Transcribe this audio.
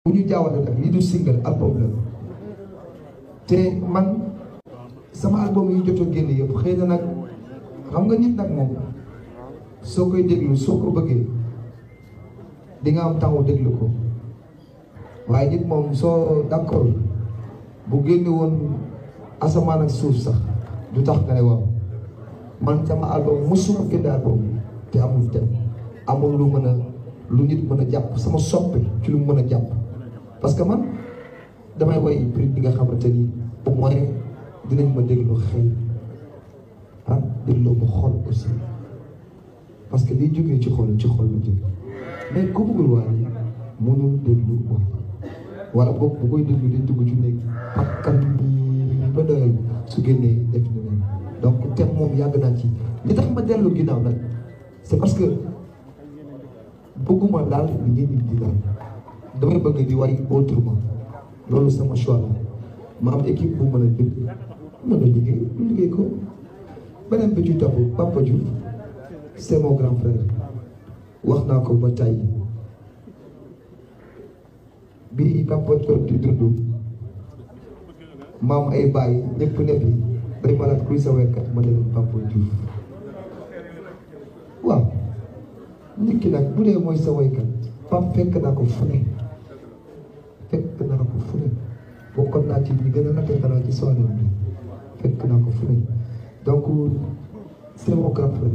bu ñu jaawale nag lii du single album la te man sama album yi jot a génn yëpp xëy na nag xam nga nit nag moom soo koy déglu soo ko bëggee di nga am temps déglu ko waaye nit moom soo d'accord bu génne woon asamaan ak suuf sax du tax nga ne waaw man sama album mosuma génne album te amul tem amul lu mën a lu nit mën a jàpp sama soppe ci lu mën a jàpp parce que man damay woy prix bi nga xamante ni au moins dinañ ma déglu xel ah dégloo ma xol aussi parce que liy jógee ci xol la jóge mais ku bëggul waaye mënul déglu waay wala boog bu koy déglu dañ dugg ci nekk pakkan bi ba doyal su génnee def na leen donc thème moom yàgg naa ci li tax ma dellu ginnaaw nag c'est parce que bëgguma daal li ngeen ñi di daal damay bëgg di way autrement loolu sama choix la ma am équipe bu mën a bind mën a liggéey ko beneen bi ci topp Papa Diouf c'est mon grand frère wax naa ko ba tey bi Papa Diouf di dund maam ay bàyyi ñëpp ne bi day malaat kuy sa wekkat ma ne leen Papa Diouf waaw nit ki nag bu dee mooy sa waykat Pape fekk naa ko fu ne bokkoon naa ci ñi gën a natte dara ci soirée bi fekk naa ko fu ne donc c'est mon grand frère